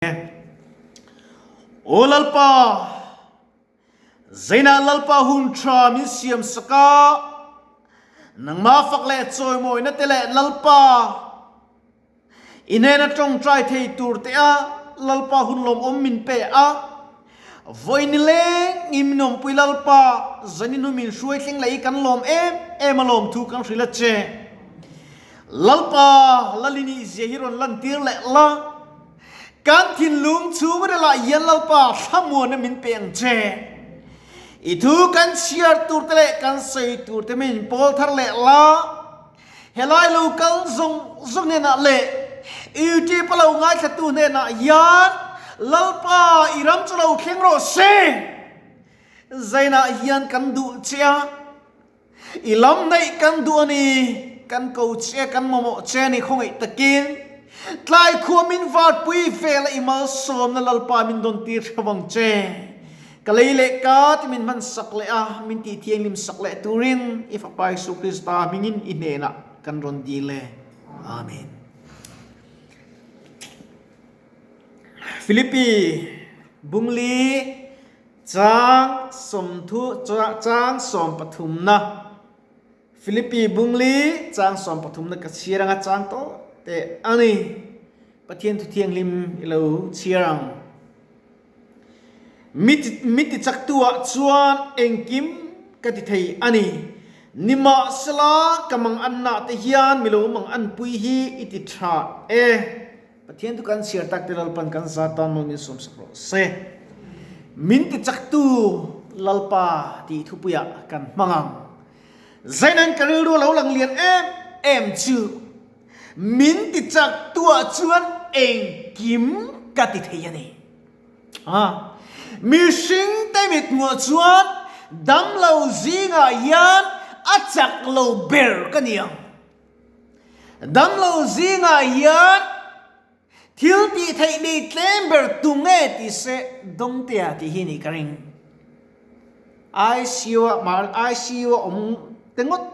Aw Lalpa, zeinah Lalpa hun ṭha min siam sak a, nangmah fak leh chawimawina te leh Lalpa i hnena ṭawngṭai thei tur te a Lalpa hun lawmawm min pe a, vawi nileng in min awmpui Lalpa zanin hu min hruai thleng leh i kan lawm em em a lawmthu kan hrilh a che. Lalpa Lalini zia hi rawn lantir leh la, kan thinlung chhungril ah hian Lalpa thlamuana min pe ang che. I thu kan chhiar tur te leh kan sawi tur te min pawl thar leh la, helai lo kal zawng zawng hnenah leh YouTube a lo ngaithlatu hnenah hian Lalpa i ram chu lo thleng rawh se. Zainah hian kan duh che a. I lam neih kan duh a ni, kan ko che, kan mamawh che a ni khawngaih takin. Tlai khua min varpui vel a i malsawmna Lalpa min dawn tir hreuh ang che. Ka lei leh ka ti min hman sak leh a, min tih thianghlim sak leh turin i Fapa Isu Krista hmingin i hnenah kan rawn dil e. Amen. Philippi Bungli Chang sawmthu chang sawmpathumna Philippi bungli chang sawmpathumna ka chhiar anga chang tawh teh a ni. Pathian thu thianghlim i lo chhiar ang. Mi ti chaktu ah chuan engkim ka ti thei a ni. Nimahsela ka mang anna te hian mi lo mang anpui hi i ti tha e. Pathian chu kan chhiar tak te Lalpan kan za tan maw min sawmsak rawh se. Min ti chaktu Lalpa tih thupuiah kan hmang ang. Zainan ka rilru a lo lang lian em em chu min ti chaktu ah chuan engkim ka ti thei a ni. A mihring te mithmuh chuan damlo zingah hian a chak lo ber ka ni ang. Damlo zingah hian thil tih theih nei tlem ber tu nge tih se Dawngtea tih hi nih ka ring. ICU a mar ICU a awm te ngawt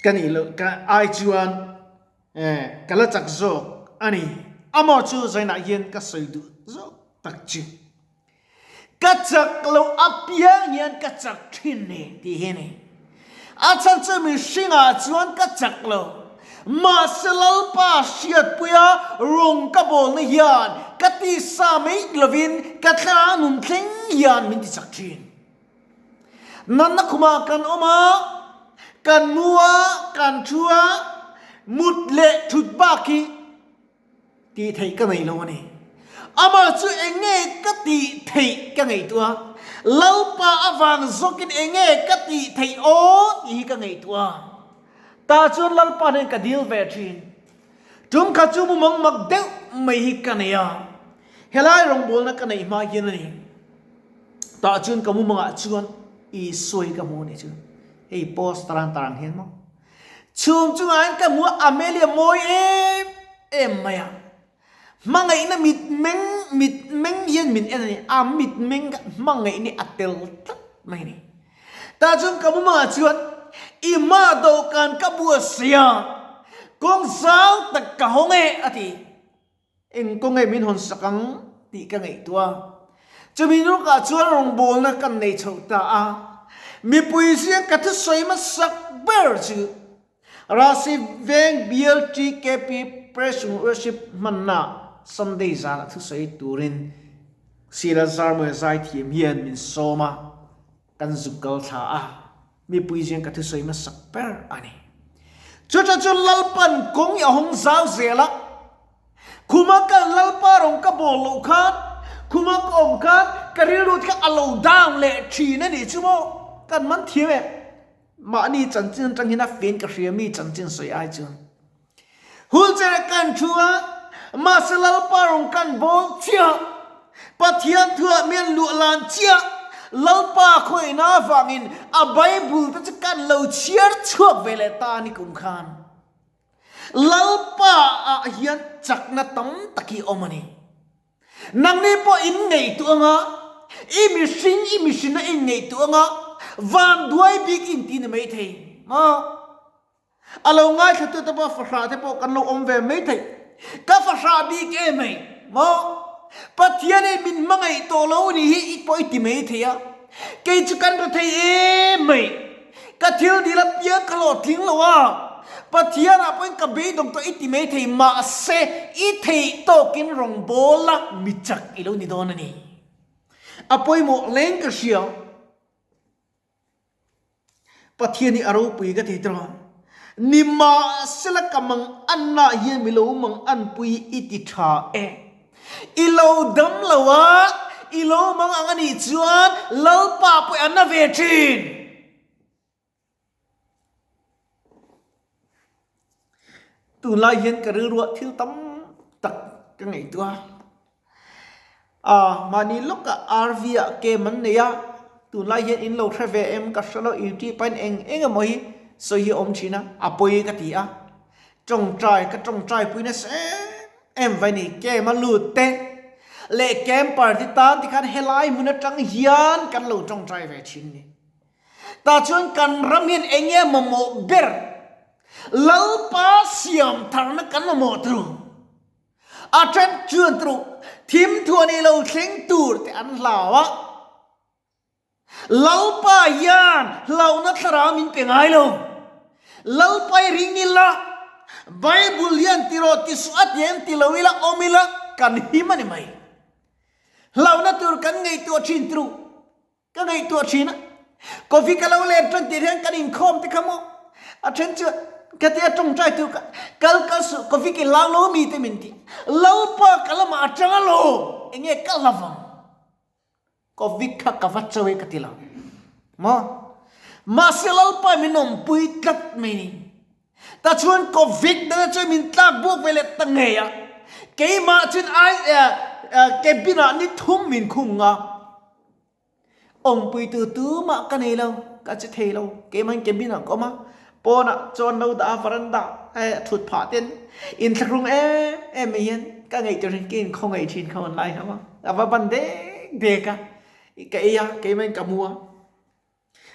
ka nih loh ka ai chuan ka la chak zawk a ni. Amaw chu zainah hian ka sawi duh zawk tak chu. Ka chak loh apiang hian ka chak thin ni tih hi a ni. A chhan chu mihringah chuan ka chak lo. Mahse Lalpa hriatpuia rawng ka bawlna hian ka tisa mai lovin ka thla nun thleng hian min ti chak thin. Natna khumah kan awm a, kan mu a, kan thu a, mut leh thut bak hi Tih theih ka nei lo a ni. Amah chu eng nge ka tih theih ka ngaihtuah a, Lalpa avang zawkin eng nge ka tih theih aw tih hi ka ngaihtuah a. Tah chuan Lalpa hnen ka dil ve thin. Tum khat chu mumang mak deuh mai hi ka nei a, helai rawngbawlna ka neih hma hian a ni. Tah chuan ka mumangah chuan Isua hi ka hmu a nih chu. Hei poster an tar ang hian maw. Chhung chungah hian ka hmu a, Amelia mawi em em mai a. Hmangaihna mitmeng mitmeng hian min en a ni. A mitmeng kha hmangaihna a tel tlat mai a ni. Tah chuan ka mumangah chuan i hma dawhkan ka buatsaih a, kawng zau tak ka hawng e a ti. Eng kawng nge min hawn sak ang tih ka ngaihtuah a. Chumi rukah chuan rawngbawlna kan nei chho ta a. Mipui zia ka thusawi hmasak ber chu Rasi Veng Bial TKP Praise and Worship hmanna Sunday zana thusawi turin Sila Zarmawia zaithiam hian min sawm a, kan zuk kal thla a. Mipui ziang ka thusawi hmasak ber a ni. Chuta chu Lalpan kawng i a hawng zau zel a, khuma ka Lalpa rawng ka bawl loh khan, khuma ka awm khan ka rilru te kha a lo down leh thin a nih chu maw? Kan man thiam e. Mahni chanchin atang hian a fian ka hria mi chanchin sawi ai chuan. Hulchere kan thu a, mahse Lalpa rawng kan bawl chiah. Pathian thuah mian luah lan chiah. Lalpa khawihna avangin a Bible te chu kan lo chhiar chhuak ve leh ta a ni kum khan. Lalpa ah hian chakna tam tak hi awm a ni. Nangni pawh in ngaihtuah anga, i mihring i mihrinna in ngaihtuah anga, vanduai bik in ti ni maithei maw? A lo ngaithlatute pawh fahrah te pawh kan lo awm ve mai theih. Ka fahrah bik em hei maw? Pathian in min hmangaih tawh lo ni hi i pawh i ti mai thei a, kei chu kan rethei em hei, ka thil dil apiang ka hlawhtling lo a, Pathian ah pawhin ka beidawng tawh i ti mai thei, mahse i theih tawkin rawngbawl la mi chak i lo ni dawn a ni. A pawimawh leng ka hria. Pathian hi a ropui ka ti tawh a, nimahsela ka mang anna hian mi lo mang anpui i ti tha e. I lo dam lo a, i lo mang ang a nih chuan Lalpa pawh a na ve thin. Tunlai hian ka rilruah thil tam tak ka ngaihtuah a, ah mahni lawkah RV ah camp an nei a, tunlai hian in lo hre ve em ka hre lo YouTube ah hian eng eng emaw hi sawi hi a awm thin a, a pawi ka ti a, tawngtai ka tawngtai pui nasa em em vai ni camp a lut te leh camper te tan tikhan helai hmun atang hian kan lo tawngtai ve thin a ni. Tah chuan kan ram hian eng nge mamawh ber? Lalpa siam tharna kan mamawh tur. A then chuan tur thim thuah nih lo thleng tur te an hlau a. Lalpa hian hlauhna thlarau min pe ngai lo. Lalpa i ring ila, Bible hian ti rawh ti suh a ti em ti lo ila awm ila kan him a ni mai. Hlauhna tur kan ngaihtuah thin tur. Ka ngaihtuah thin a, coffee ka lo let tan tih hian kan inkhawm te kha maw? A then chuan ka tia tawngtai tur ka kal kal suh coffee ke lau lo mi te min ti. Lalpa ka lamah a tang alawm, enge ka la vang? Coffee kha ka va cho e ka ti lo maw? Mahse Lalpa min awmpui tlat mai ni. Ta chuan Covid danga chuan min tlak buak ve leh ta ngei a, keimah chuan ai cabin ah ni thum min khung a, awmpuitu tumah ka nei lo, ka che thei lo, keimah cabin ah ka awm a, pawnah chuan lo dah a veranda thut phah ten inthlahrung em em mai hian ka ngaihtuah thin, ka inkhawngaih thin kha online ho a, a va ban dek dek a, ka ei a, keimah in ka mu a.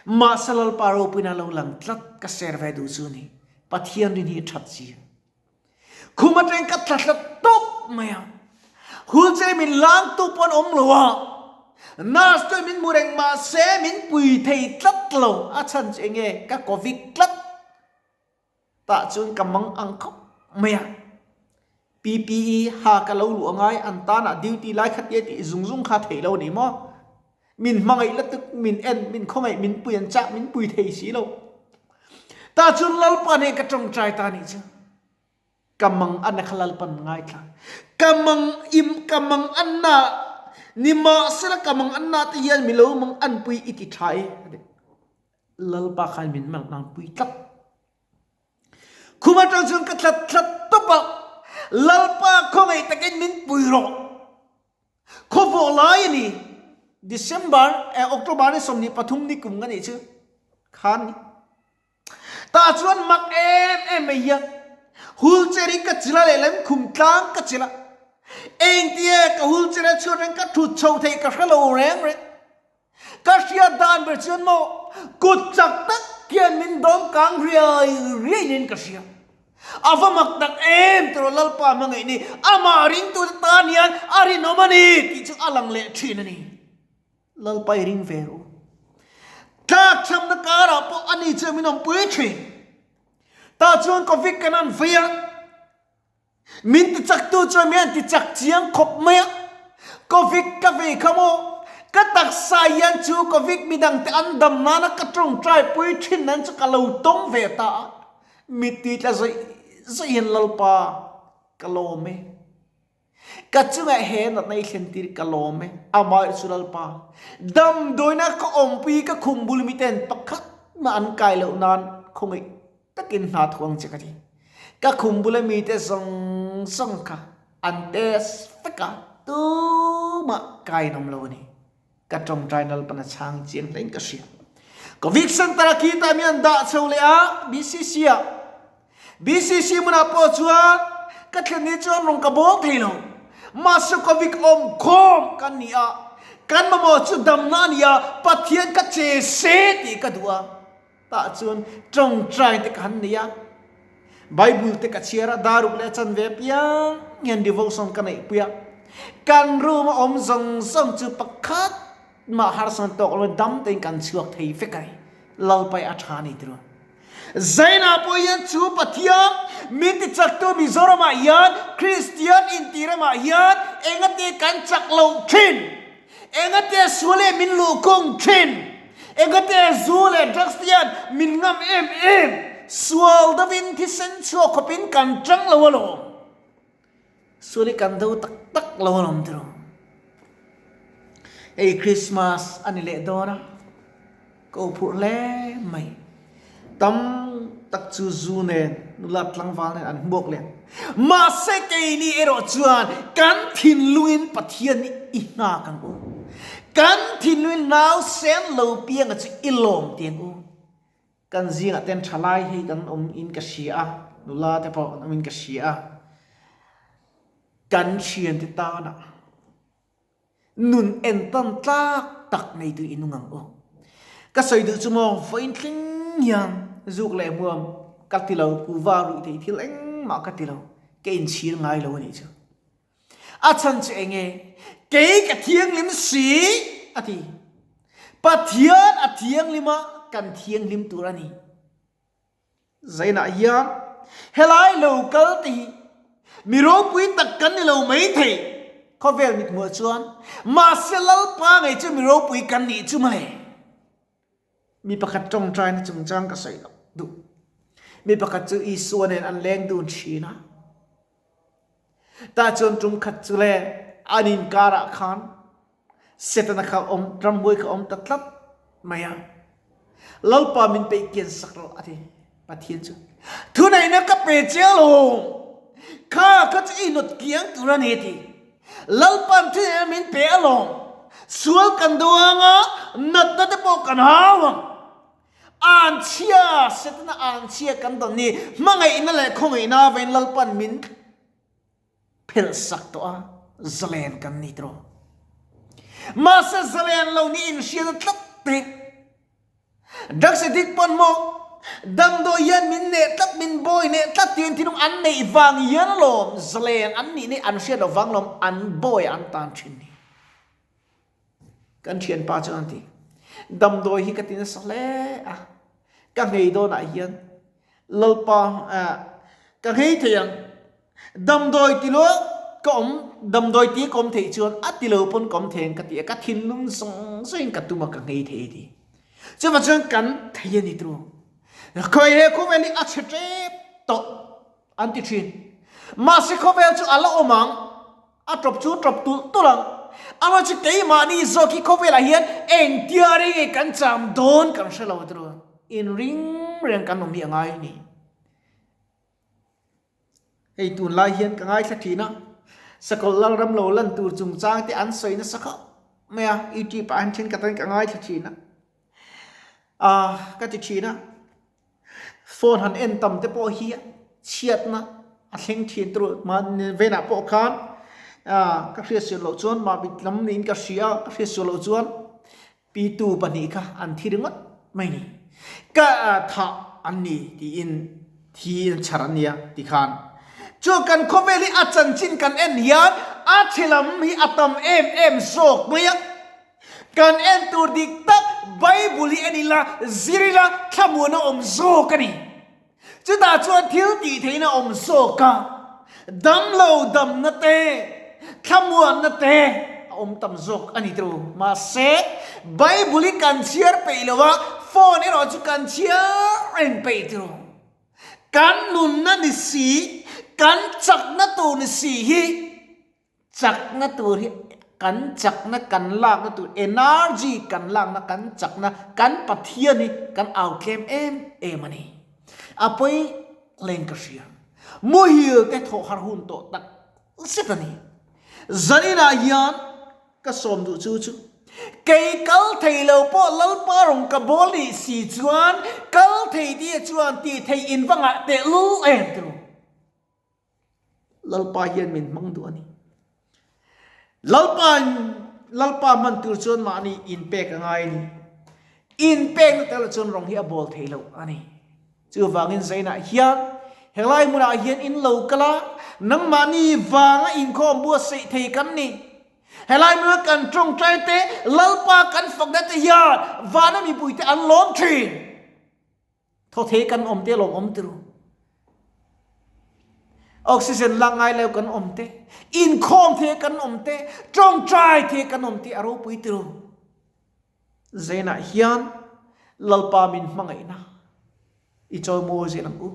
Mahse Lalpa ropuina lo lang tlat ka ser ve duh chu ni. Pathian rin hi that si. Khum atangin ka tla tlat tawp mai a. Hulchei min langtu pawh an awm lo a. Nurse chuan min hmu reng mahse min pui thei tlat lo. A chhan chu enge ka covid tlat. Tah chuan ka mang ang khawp mai a. PPE ha ka lo luh angai an tanah duty lai kha tia tih zung zung kha theih lo a ni maw? Min hmangaih lutuk, min en, min khawngaih, min pui an chah, min pui thei si lo. Tah chuan Lalpa nen ka tawngtai ta nih chu. Ka mang anna kha Lalpan ngaithla. Ka mang im ka mang anna nimahsela ka mang anna te hian mi lo mang anpui i ti tha e. Lalpa khan min mang anpui tlat. Khum atang chuan ka thlat thlat tawp a, Lalpa khawngaih takin min pui rawh. Khawvawh lai a ni, December eh October ni 23 ni kum ka nih chu khan ni. Tah chuan mak em em mai hian wheelchair in ka chilh a lehlam khum tlang ka chilh a, engtia ka wheelchair a chhuat reng ka thut chho theih ka hre lo reng reng. Ka hriat dan ber chuan maw kut chak tak hian min dawm kang riai riai niin ka hria. A va mak tak em tawh Lalpa hmangaih ni, amah ringtute tan hian a rinawm a ni tih chu a lang leh thin a ni. Lalpa i ring ve ru. Tlak chhamna karah pawh a ni chuan min awmpui thin. Tah chuan Covid kan han vei a. Min ti chaktu chuan min han ti chak chiang khawp mai a, Covid ka vei kha maw? Ka taksa hian chu Covid midangte an dam nana ka tawngtai pui thin nan chu ka lo tawng ve ta a, mittui tla zawih zawih hian Lalpa ka lawm e, ka chungah he natna i thlen tir ka lawm e, amaherawh chu Lalpa damdawina ka awmpui ka khum bul miten pakhat mah an kai loh nan khawngaih takin hna thuang che ka ti. Ka khum bula mite zawng zawng kha an test vek a, tumah kai an awm lo a ni. Ka tawngtai Lalpan a chhang chiang hlein ka hria. Covid Center a khi ta mi an dah chho leh a, BCC ah. BCC hmunah pawh chuan ka thlen ni chuan rawn ka bawl thei lo. Mahse Covid awm khawm kan ni a, kan mamawh chu damna a ni a, Pathian ka che se tih ka duh a. Tah chuan tawngtai te ka han nei a. Bible te ka chhiar a, daruk leh a chanve apiang hian devotion ka neihpui a. Kan room a awm zawng zawng chu pakhat mah harsatna tawk lo dam tein kan chhuak thei vek a ni. Lalpai a tha a ni tiraw. Zainah pawh hian chu Pathian min tichaktu Mizoramah hian Kristian intiramah hian engate kan chak loh thin? Engate sual leh min luhkhung thin? Engate zu leh drugs te hian min ngam em em? Sual deuhin thisen chhuak khawpin kan tang lo alawm. Sual hi kan do tak tak lo alawm tiraw. Hei Christmas a ni leh dawn a, ka uphurh hle mai. Tam tak chu zu nen, nula tlangval nen an hmuak leh. Mahse keini erawh chuan kan thinlungin Pathian hi i nghak ang u. Kan thinlungin nausen lo pianga chu i lawm ti ang u. Kan zingah ten thalai hei kan awm in ka hria a, nula te pawh an awm in ka hria a. Kan thiante tanah Nun entan tlak tak nei tu i nung ang u. Ka sawi duh chu maw, vawiin tling hian zuk leh hmuam ka ti lo, kuva ruih thei thil engmah ka ti lo, ka inchhir ngai lo a nih chu. A chhan chu eng nge? Kei ka thianghlim si a ti. Pathian a thianghlim a, kan thianghlim tur a ni. Zainah hian helai lo kal te hi mi ropui tak kan ni lo maithei khawvel mithmuh chuan mahse Lalpa ngei chu mi ropui kan nih chu mawle. Mi pakhat tawngtaina chungchang ka sawi loh duh. Mi pakhat chu Isua nen an leng dun thin a. Tah chuan tum khat chu le an inkarah khan Setana kha awm, ramhuai kha awm ta tlat mai a. Lalpa min peih kian sak rawh a ti Pathian chu. Thuneihna ka pe che alawm, kha kha chu i nawt kiang tur a ni a ti. Lalpa'n thuneihna min pe alawm, sual kan do anga natna te pawh kan hau ang. Anchhia, Setana anchhia kan dawn ni, hmangaihna leh khawngaihna avangin Lalpa'n min phelh sak tawh a, zalen kan ni tawh. Mahse zalen lo ni inhriatna tlat te, drugs addict pawn maw, damdawi hian min neh tlat, min bawi neh tlat tiin thinlung an neih vang hian alawm zalen an nih nei an hriat loh vang lawm an bawi an tan thin ni. Kan thianpa chuan a ti, Damdawi hi ka ti nasa hle a, ka nghei dawnah hian Lalpa ka nghei thei ang. Damdawi ti lo ka awm, damdawi ti ka awm theih chuan a ti lo pawn ka awm thei ang ka ti a, ka thinlung zawng zawngin ka tum a ka nghei thei a ti. Chuvang chuan kan thei a ni turu. Khawi he khawvel hi a chhe tep tawh an ti thin. Mahse khawvel chu a la awm ang. A tawp chu tawp tulh tulh ang. Amaw chu keimahni zawk hi khawvelah hian engtia rei nge kan cham dawn kan hre lo tiraw. Inring reng kan awm hi a ngai a ni. Hei tunlai hian ka ngaithla thin a, Sakawlh Lalram lo lan tur chungchang te an sawi nasa khawp mai a, YouTube ah hian thenkhat in ka ngaithla thin a. Ah ka ti thin a. Phone han en tam te pawh hi chhiatna a thleng thin tur mahni venah pawh khan ah ka hriatsual loh chuan mahni lam niin ka hria a ka hriatsual loh chuan pitu pahnih kha an thi ringawt mai ni ka thah an ni tiin thi an chhar an nia tikhan chu kan khawvel hi a chanchin kan en hian a chhe lam hi a tam em em zawk mai a. Kan en tur dik tak Bible hi en ila, zir ila, thlamuan a awm zawk a ni. Chutah chuan thil tih theihna a awm zawk a, damlo damna te, thlamuanna te a awm tam zawk a ni tiro. Mahse, Bible hi kan chhiar peih lo a, phone erawh chu kan chhiar reng peih tiro. Kan nunna ni si, kan chakna tur ni si hi Chakna tur hi kan chakna kan lakna tur energy kan lakna kan chakna kan Pathian hi kan au tlem em em a ni. A pawi leng ka hria. Muhil te thawh har hun tawh tak zet a ni. Zaninah hian ka sawm duh chu chu kei kal thei lo pawh Lalpa rawn ka bawl nih si chuan kal thei tih chuan tih theih in va ngah tehlul em tiraw. Lalpa hian min hmang duh a ni. Lalpa Lalpa hman tur chuan mahni inpek a ngai a ni. Inpekna tel chuan rawng hi a bawl thei lo a ni. Chuvangin Zainah hian. Helai hmunah hian in lo kal a, nangmahni vanga inkhawm buatsaih thei kan ni. Helai hmuna kan tawngtai te, Lalpa kan fakna te hian vana mipuite an lawm thin. Thaw thei kan awm te lawm awm tiru. Oxygen lak ngai lo kan awm te, inkhawm thei kan awm te, tawngtai thei kan awm te a ropui tiru. Zainah hian Lalpa min hmangaihna i chawimawi zel ang u.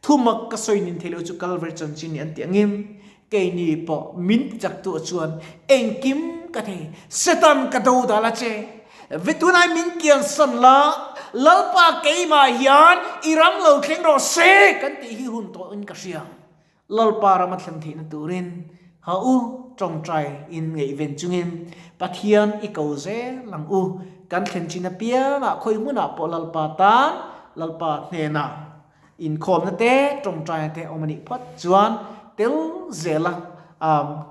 Thumak ka sawi nin theilo chu Kalvari chanchin nih an tih angin keini pawh min tichaktu ah chuan engkim ka thei. Satan ka do dal a che. Vetunai min kiansan la, Lalpa keimah hian i ram lo thleng rawh se kan tih hi hun tawhin ka hria. Lalpa ram a thlen theihna turin ha u tawngtai in ngaihven chungin Pathian i ko zel ang u. Kan thlen chin apiangah khawi hmunah pawh Lalpa tan Lalpa hnenah inkhawmna te tawngtaina te awm a nih phawt chuan tel zela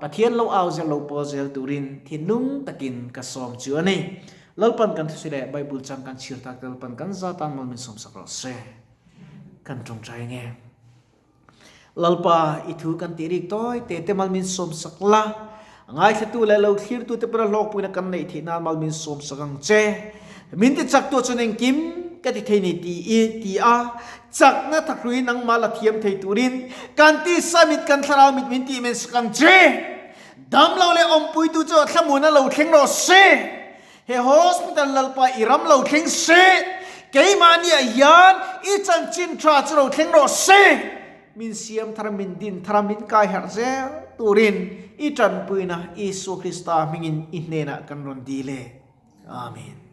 Pathian lo au zel lo pawl zel turin thinlung takin ka sawm chu a ni. Lalpan kan thusawi leh Bible chang kan chhir tak te Lalpan kan za tan mal min sawmsak rawh se. Kan tawngtai nge. Lalpa, i thu kan tih rik tawi te te mal min sawmsak la, a ngaithlatu leh lo thlirtu te pawh hlawkpuina kan neih theih nan mal min sawmsak ang che. Min ti chaktu chuan engkim ka ti thei ni ti i ti a, chakna thahrui nangmah la thiam thei turin kan tisa mit kan thlarau mit min tih mensak ang che. Damlo leh awmpuitu chu thlamuana lo thleng rawh se. He hospital Lalpa i ram lo thleng se, keimahniah hian i chanchin tha chu lo thleng rawh se. Min siam thar a, min din thar a, min kai harh zel turin i tanpuina Isua Krista hmingin i hnenah kan rawn dil e. Amen.